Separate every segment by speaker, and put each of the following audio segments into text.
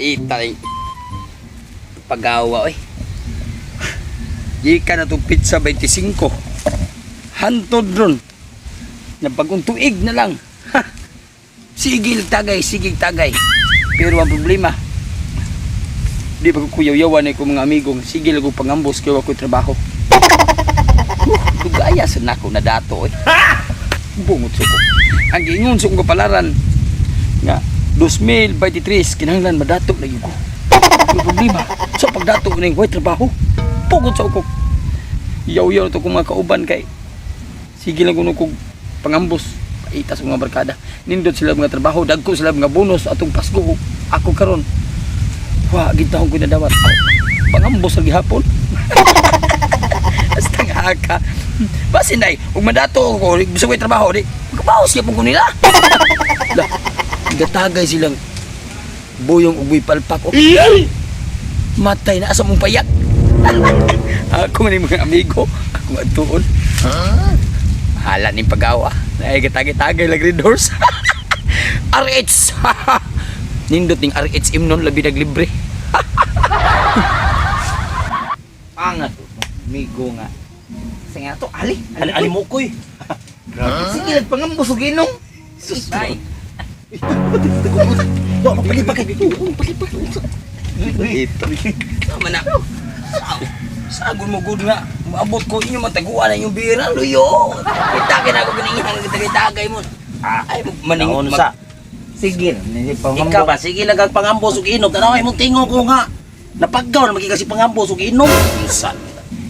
Speaker 1: Paita ning pagawa oy. Gikan na itong pizza 25. Hantod ron. Na bagong tuig na lang. Ha! Sigil tagay, sigil tagay. Pero ang problema, di pa ko kuyaw-yawan ko mga amigong sigil ko pangambos kaya ako'y trabaho. Dugaya sa nako na dato eh. Bungot suko. Ang giingon sa kong kapalaran nga 2023 kinahanglan madato na gyud ko. Ang problema sa pagdato ning way trabaho. Pugod sa ko. Yaw-yaw to kong mga kauban kay sige lang kuno kog pangambos paita sa mga barkada. Nindot sila mga trabaho, dagko sila mga bonus atong Pasko. Ako karon wa gid taon ko nadawat. Pangambos sa gihapon. Basta nga ka. Basin day, ug madato ko, gusto ko trabaho di. Kabaos gyapon ko nila. Lah, gatagay silang buyong ug buy palpak. Oh. Matay na asa mong payak. Ako man yung mga amigo, akong adtuon. Hala ning pagawa. Naay gatagay-tagay lang Red Horse. RH. Nindot ning RH imnon labi naglibre.
Speaker 2: Pangat. Migo nga. Sa nga to, ali.
Speaker 3: Ali ali mo koy.
Speaker 2: Sige, nagpangambos og inom.
Speaker 3: Sus.
Speaker 1: Bye.
Speaker 3: Wa mapalipag kay. Palipag.
Speaker 1: Ito. Tama na. Sagon mo good nga. Maabot ko inyo mataguan na inyong bira. Luyo. Kita kina ko ganingan tagay-tagay mo. Ay maning
Speaker 3: Naon sa
Speaker 2: Sige,
Speaker 3: ikaw ba sige lang kag pangambos ug inom. Tanaw imong tingog ko nga. Napaggaw na magiging si pangambos ug inom.
Speaker 1: Unsa?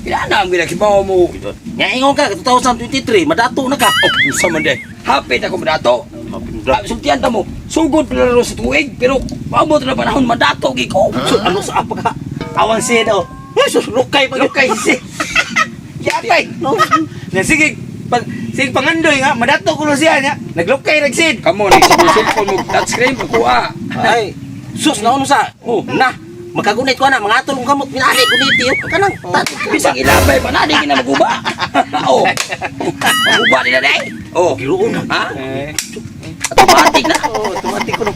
Speaker 1: Ila na ang ginakibaw mo.
Speaker 3: Nga ingon ka 2023 madato na ka.
Speaker 1: Oh, unsa man day. Hapit ako madato. Ah, sultian ta mo. Sugod pa laro sa tuig pero maabot na panahon madato gi ko.
Speaker 3: So, ano sa apa ka? Awan siya daw. Ay, sus, lukay pa.
Speaker 2: Lukay si. Yatay. Na sige, pag sige pangandoy nga, madato ko na siya niya. Naglukay ragsid.
Speaker 1: Kamo ni sa cellphone mo touchscreen makuha.
Speaker 3: Ay, sus, naon sa? Oh, na. Makagunit ko na, mga atol kong kamot, minani, guniti. Oh, kanang, tat.
Speaker 1: Bisag ilabay pa na di gina maguba. Oh. Maguba nila day. Oh.
Speaker 3: Giroon na.
Speaker 1: Ha? Automatic na.
Speaker 2: Oh, automatic ko no.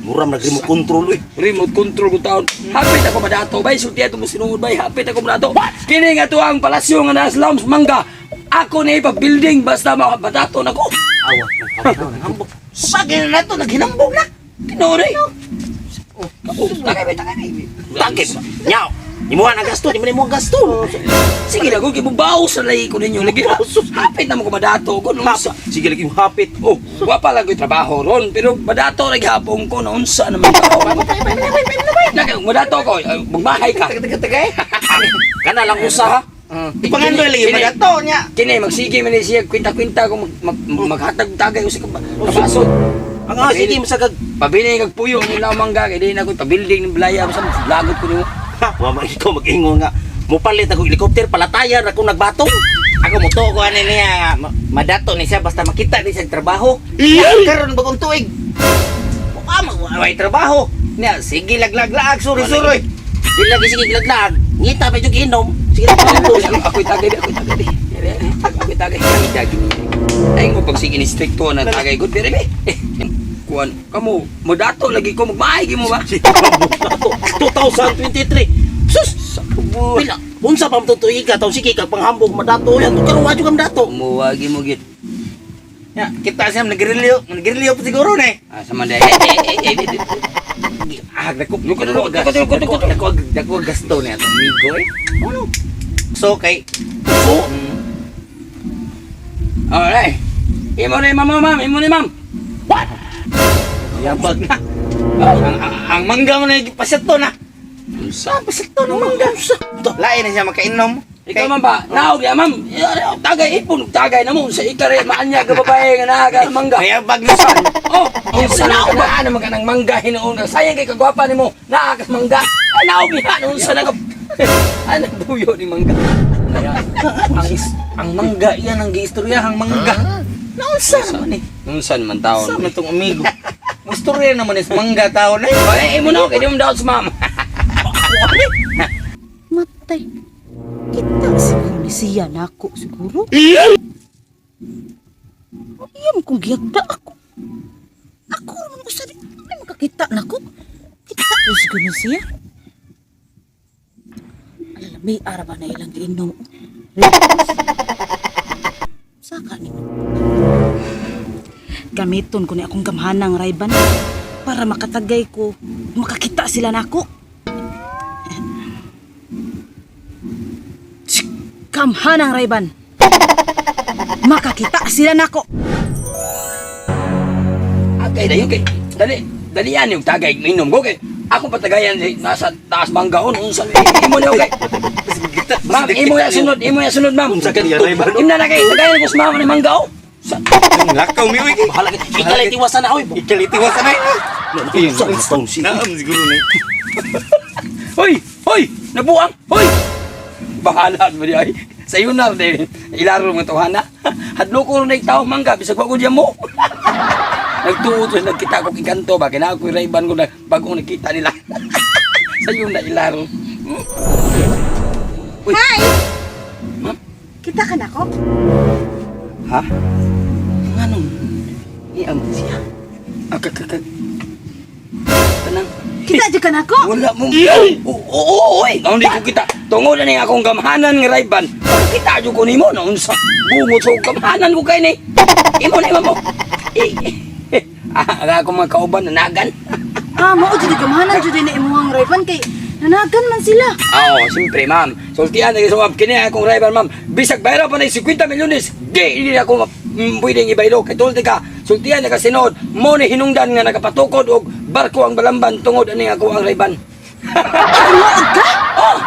Speaker 3: Muram nag-remote control, eh.
Speaker 1: Remote control ko taon. Hapit ako madato bay sulti ato mo sinungod bay. Hapit ako madato. Kini nga to ang palasyo nga nasa slums mangga. Ako na ipa-building basta madato na ko.
Speaker 3: Awa, nagpapagaw,
Speaker 2: Pag na to, naghinambog na.
Speaker 1: Tinuoy. Oh, tagay bay, tagay bay.
Speaker 3: Takip. Nyaw. Imuha na gasto, di man imuha gasto.
Speaker 1: Sige lang, kung kibubaw sa lahi ko ninyo. Lagi, hapit na mo ko madato ko. Nung sa,
Speaker 3: Sige lagi yung hapit.
Speaker 1: oh, wa pa lang ko'y trabaho ron. Pero madato na gihapon ko. Noon sa naman tao. Madato ko, ay, magbahay ka.
Speaker 2: Taga taga eh.
Speaker 3: Kana lang usa ha.
Speaker 2: Pangandoy lagi
Speaker 1: Kini-
Speaker 2: madato niya.
Speaker 1: Kini, magsige man ni siya, kwinta-kwinta kung maghatag-tagay ko sa kabaso.
Speaker 3: Ang ah, sige mo sa kag
Speaker 1: Pabili kag puyo ang ilang mangga, kay di na ko pabilding ng balaya, basta lagot ko nimo.
Speaker 3: Ha, wa man ikaw mag-ingon nga. Mupalit ako helicopter palatayan ako nagbatong.
Speaker 2: Ako mo to ko ani niya madato ni siya basta makita ni siya trabaho. Karon bagong tuig. Wa way trabaho. Niya sige laglag-laag suri-suroy.
Speaker 3: Di lagi sige glaglag. Ngita pa jud inom. Sige lang pangambos.
Speaker 1: Ako'y tagay, ako'y tagay. Ako'y tagay. Tagay. Ay ko pag sige ni stricto na tagay good pero eh. Kuan, kamo modato lagi ko magmaay mo ba?
Speaker 3: Sige, pangambos na to. 2023. Sus! Pila. Unsa pa man tuig ka taw sige kag panghambog madato yan. Karon wa jud ka madato.
Speaker 1: Muwagi mo gid.
Speaker 2: Ya, kita siya nagrilyo, nagrilyo pa siguro na eh.
Speaker 1: Ah, sama day. Eh, eh, eh, eh, eh.
Speaker 2: Ah, dako
Speaker 1: Dako,
Speaker 2: dako
Speaker 1: dako, dako, dako, dako.
Speaker 2: dako dako gasto niya atong amigo eh. Ano? So kay
Speaker 3: So,
Speaker 1: Alright. Imo ni ma'am, ma'am, imo ni ma'am.
Speaker 3: what?
Speaker 2: yabag na. Ang mangga mo na pasyato na.
Speaker 1: Unsa?
Speaker 2: Pasyato na mangga. Lain na siya makainom.
Speaker 1: Ikaw man ba? Naog ya ma'am. Tagay ipon, tagay na mo sa ikare maanya ka babae nga naaga ang mangga.
Speaker 2: Mayabag na siya.
Speaker 1: Oh, unsa na ba ano man kanang mangga hinuon ka. Sayang kay kagwapa nimo. Naa ka mangga. Ay naog niya unsa na ka. Ano buyo ni mangga?
Speaker 2: Ang mangga iyan ang giistoryahang mangga. Naunsa naman eh.
Speaker 1: Unsa man taon?
Speaker 2: Sa man tong amigo. Istorya naman is mangga tao na eh.
Speaker 1: Ay, imo na kay di mo daot sa ma'am.
Speaker 4: Matay. Kita siguro ni siya nako siguro. Iyam kung giyagda ako. Ako naman usa di ay makakita nako. Kita Siguro ni siya. Alala, may araba na ilang giinom. Saka ni. Gamiton ko ni akong gamhanang Rayban para makatagay ko, makakita sila nako. Gamhanang Rayban. Makakita sila nako.
Speaker 1: Agay na yun kay dali dalian yung tagay minom ko kay ako patagayan si nasa taas manggaon unsa imo niyo kay. Ma'am, imo ya sunod, ma'am.
Speaker 3: Unsa ka niya, Rayban?
Speaker 1: Imna na kay tagayan ko sa mama ni manggao. Sa
Speaker 2: Lakaw mi oy.
Speaker 3: Bahala ka. Ikalay tiwasan na oy.
Speaker 2: Ikalitiwasan na.
Speaker 3: Unsa man tong siya?
Speaker 2: Naam siguro ni.
Speaker 1: Hoy, hoy, nabuang, hoy. Bahala mo di ay. Sa iyo na di ilaro mga tawhana. Hadlo ko na tao mangga bisag wa ko diya mo. Nagtuo to nagkita ko kikanto ba kina ako Rayban ko na bagong nakita nila. Sa iyo na ilaro. Uy.
Speaker 4: Hi!
Speaker 1: Ma'am?
Speaker 4: Kita ka nako?
Speaker 1: Ha?
Speaker 3: Nganong iam siya?
Speaker 1: Ah, ka, ka, ka. Tanang.
Speaker 4: Kita jud ka nako?
Speaker 1: Wala mo. Oo, oo, oy. Ngaon di ko kita. Tungod na ni akong gamhanan nga Rayban. Kita jud ko nimo na unsa. Bungot sa gamhanan ko kay ni. Imo na imo mo. Eh, eh. Ah, ang akong mga kauban nanagan.
Speaker 4: Ah, mao jud gamhanan jud na imuhang Rayban kay nanagan man sila.
Speaker 1: Oo, siyempre ma'am. Sultian na ma'am. Kini akong rival ma'am. Bisag bayro pa na 50 milyones. Di, hindi ako pwedeng ibaylo. Kay tulti ka. Sultian na kasinod. Mo ni hinungdan nga nakapatukod og barko ang balamban tungod ani ako ang rival.
Speaker 4: Tinuod ka?
Speaker 1: Oh,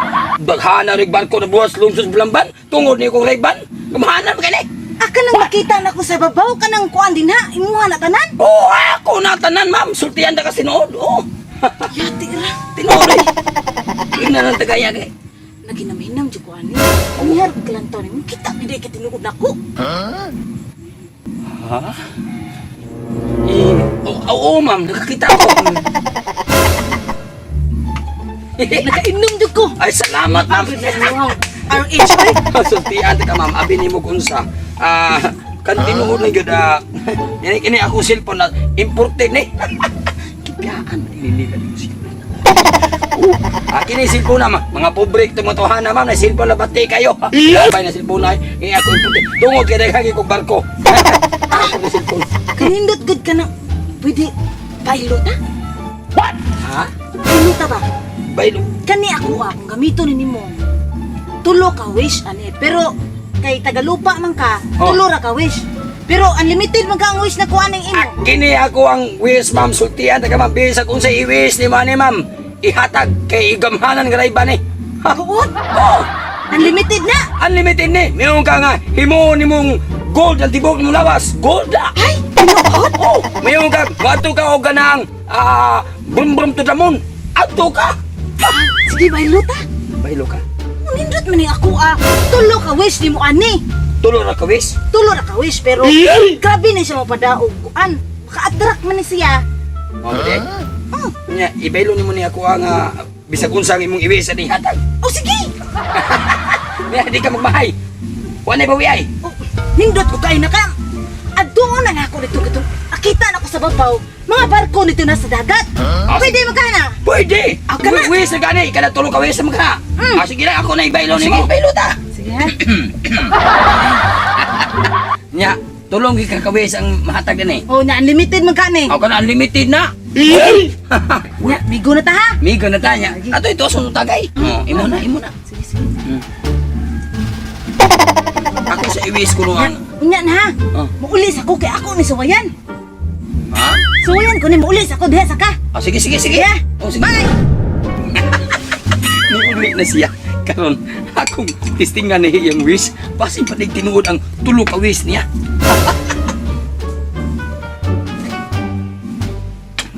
Speaker 1: baghana rig barko na buwas lungsod balamban tungod ni akong rival. Gamhanan ba kini?
Speaker 4: Aka nang makita nako sa babaw ka nang kuan din ha. Imuha na tanan.
Speaker 1: Oh, ako na tanan ma'am. Sultian na kasinod. Oh.
Speaker 4: Yati ra.
Speaker 1: Tinuod eh. Tingnan ang tagaya kay.
Speaker 4: Naginamhinam jud ko ani. Umihar og kalantaw nimo kita mi kay tinuod nako.
Speaker 1: Ha? Eh, oo, oo, ma'am, nakakita ko.
Speaker 4: Nakainom jud ko.
Speaker 1: Ay, salamat, ma'am.
Speaker 4: Imuhang RH oy.
Speaker 1: Sultian ka, ma'am. Abi nimo kung unsa. Ah, kan tinuod lang gyud ah. Ini kini ako cellphone na imported ni. Kipyaan man ini nila ni cellphone. Oh, ah, kini cellphone na ma'am. Mga pobre itong mga tuhan na ma'am, na cellphone na bati kayo. Bay na cellphone ay, kini ako imported. Tungod kay daghan kog barko. Ako na cellphone.
Speaker 4: Kanindot gud ka na. Pwede pilot ha?
Speaker 1: What? Ha?
Speaker 4: Pilot ba?
Speaker 1: Baylo.
Speaker 4: Kani ako ah, kung gamiton ni nimo. Tulo ka wish ani, pero kay tagalupa man ka,
Speaker 1: Oh.
Speaker 4: tulo ra ka wish. Pero unlimited man ka ang wish na kuan ning imo.
Speaker 1: Ah, kini ako ang wish ma'am sultian taga ma'am bisag unsa i-wish ni mani ma'am ihatag kay igamhanan nga rayban ni. Ha?
Speaker 4: Buot,
Speaker 1: Oh,
Speaker 4: unlimited na.
Speaker 1: unlimited ni. Mingon ka nga himuon nimong gold ang tibok nimong lawas. Gold na.
Speaker 4: Ay, tinuod.
Speaker 1: Oh, mayon ka moadto ka og ganang brum brum to the moon. Adto ka. Ah,
Speaker 4: Sige, baylo ta.
Speaker 1: Bahilo ka.
Speaker 4: Nindot man ning ako ah. Tulo ka wish nimo ani.
Speaker 1: Tulo ra ka wish.
Speaker 4: Tulo ra ka wish pero grabe na siya mapadaog kuan. Maka-attract man ni siya.
Speaker 1: Mao ba di? Nya ibaylo nimo ni ako ang bisag unsa ang imong i-wish ani hatag.
Speaker 4: Oh sige.
Speaker 1: Nya di ka magmahay. Wa nay bawi ay.
Speaker 4: Oh, nindot ko kay na ka. Adto na nga ako nito katong akita na ko sa babaw. Mga barko nito nasa dagat. Pwede magkana.
Speaker 1: Pwede!
Speaker 4: Ako na.
Speaker 1: Wish na gani, kada tulo ka wish na. Ah, sige lang, ako na ibaylo nimo.
Speaker 2: Sige, baylo ta.
Speaker 4: Sige ha.
Speaker 1: Nya, tulong gi ka ka wish ang mahatag dinhi.
Speaker 4: Oh, na unlimited man ka ni.
Speaker 1: Ako na unlimited na.
Speaker 4: Nya, migo na ta ha.
Speaker 1: Migo na ta nya. Ato ito sa tagay. Oh, imo na, imo na.
Speaker 4: Sige, sige.
Speaker 1: Ako sa i-wish ko no ang
Speaker 4: Unya na ha.
Speaker 1: Oh.
Speaker 4: Muulis ako kay ako ni suwayan.
Speaker 1: Ha?
Speaker 4: Suwayan ko ni muulis ako diha sa ka.
Speaker 1: Ah, sige, sige, sige.
Speaker 4: Yeah.
Speaker 1: Oh, sige.
Speaker 4: Bye.
Speaker 1: Niuli na siya. Karon akong testingan ni iyang wish. Basin pa tinuod ang tulo ka wish niya.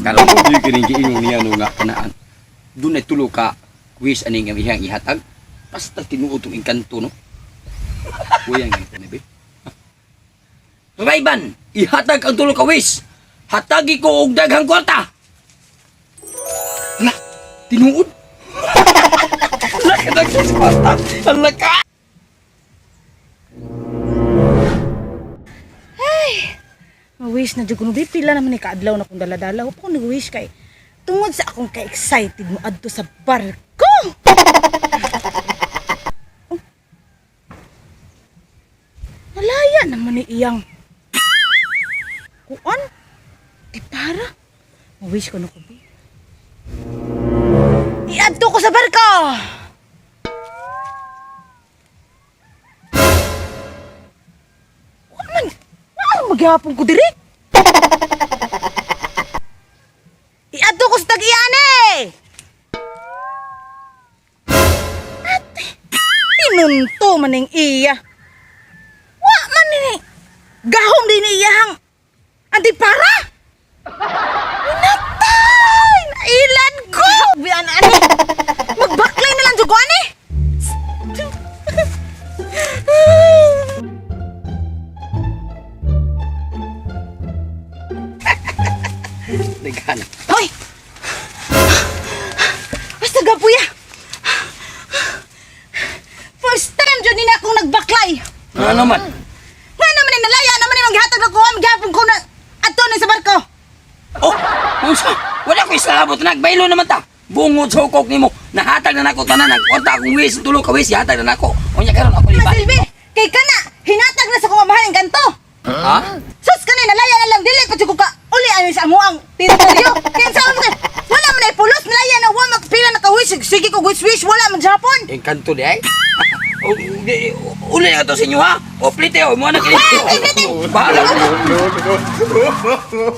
Speaker 1: Karon ko gyud kining giingon niya no nga kanaan. Dunay tulo ka wish ani nga iyang ihatag. Basta tinuod tong engkanto no. Wayang ganito ni be. Rayban, ihatag ang tulo ka wish. Hatagi ko og daghang kwarta. Hala, tinuod. Laki sa kwarta. Hala ka.
Speaker 4: Wish na jud kuno pila naman ni kaadlaw na kung dala-dala. Wa pa ko nag-wish kay Tungod sa akong ka-excited mo adto sa barko. Oh. Nalaya naman ni iyang kuan. Di para. Mawish ko na ko, be. Iadto ko sa barko! Wa man, wa maghapon ko diri. Iadto ko sa tag-iyan eh! Ate, tinunto man ning iya. Wa man ni gahom din ni iyahang antipara. Natay! Nailan ko! Bian ani! Magbaklay na lang jud ko ani!
Speaker 1: Nagana.
Speaker 4: Hoy! Basta gapuya! First time jud nina akong nagbaklay!
Speaker 1: Ano naman?
Speaker 4: Nga naman ni nalaya naman ni maghatag na kuha, maghapon ko na ato ni sa barko.
Speaker 1: Oh, unsa? Wala ko isalabot na nagbaylo naman ta. Bungod sa hukok nimo. Nahatag na nako tanan nagkwarta akong wis tulo ka wis hatag na nako. Unya karon ako liba.
Speaker 4: Masilbi, kay kana hinatag na sa kong amahan ang ganto.
Speaker 1: Ha?
Speaker 4: Sus kani nalaya na lang dili pa jud ko ka uli ani sa amo ang teritoryo. Kaya sa mo wala man ay pulos nalaya na wa magpila na ka wish sige ko wish wish wala man Japon.
Speaker 1: Engkanto di ay. Uli na to sa inyo ha. O plite o mo na kini.
Speaker 4: Ay, plite!
Speaker 1: Bahala ko.
Speaker 5: No, no, no.